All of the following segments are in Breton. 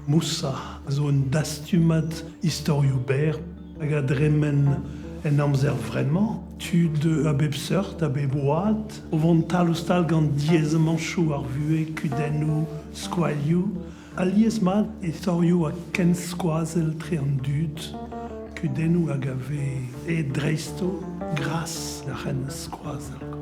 Moussa zo un dastumad istorioù berr hag a dremen en amzer vremañ. Tud a bep seurt, a bep oad, o vont tal-ouzh-tal gant diaezamantoù ar vuhez, kudennoù, skoalioù. Alies-mat istorioù ha kenskoazell tre an dud, kudennoù hag a vez aet dreisto gras d'ar c'henskoazell.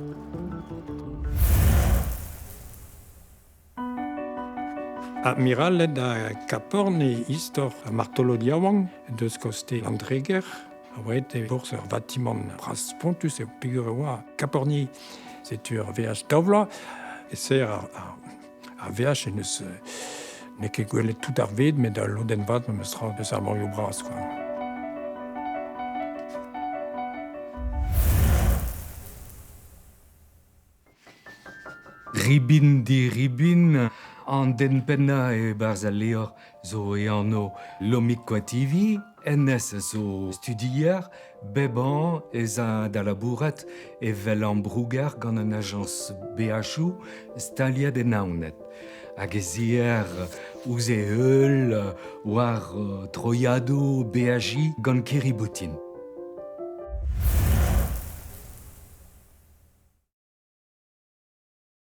Admiraled a Kaporn e istor ar martolod yaouank deus koste an Dreger a oa aet e bourzh ur vatimant bras-spontus eo peogwir e oa Kaporni. Setu ur veaj daou vloaz e-ser ar, ar, ar veaj en deus n'eo ket gwelet tout ar bed met ul lodenn vat memes tra deus ar morioù bras quoi. Ribin-diribin, an den pennañ e-barzh al levr zo e anv Lomig Koativi. Hennezh zo studier, bep hañv ez a da labourat evel ambrouger gant un ajañs beajoù staliet e Naoned. Hag ez eer ouzh e heul war troiadoù beajiñ gant kirri-boutin.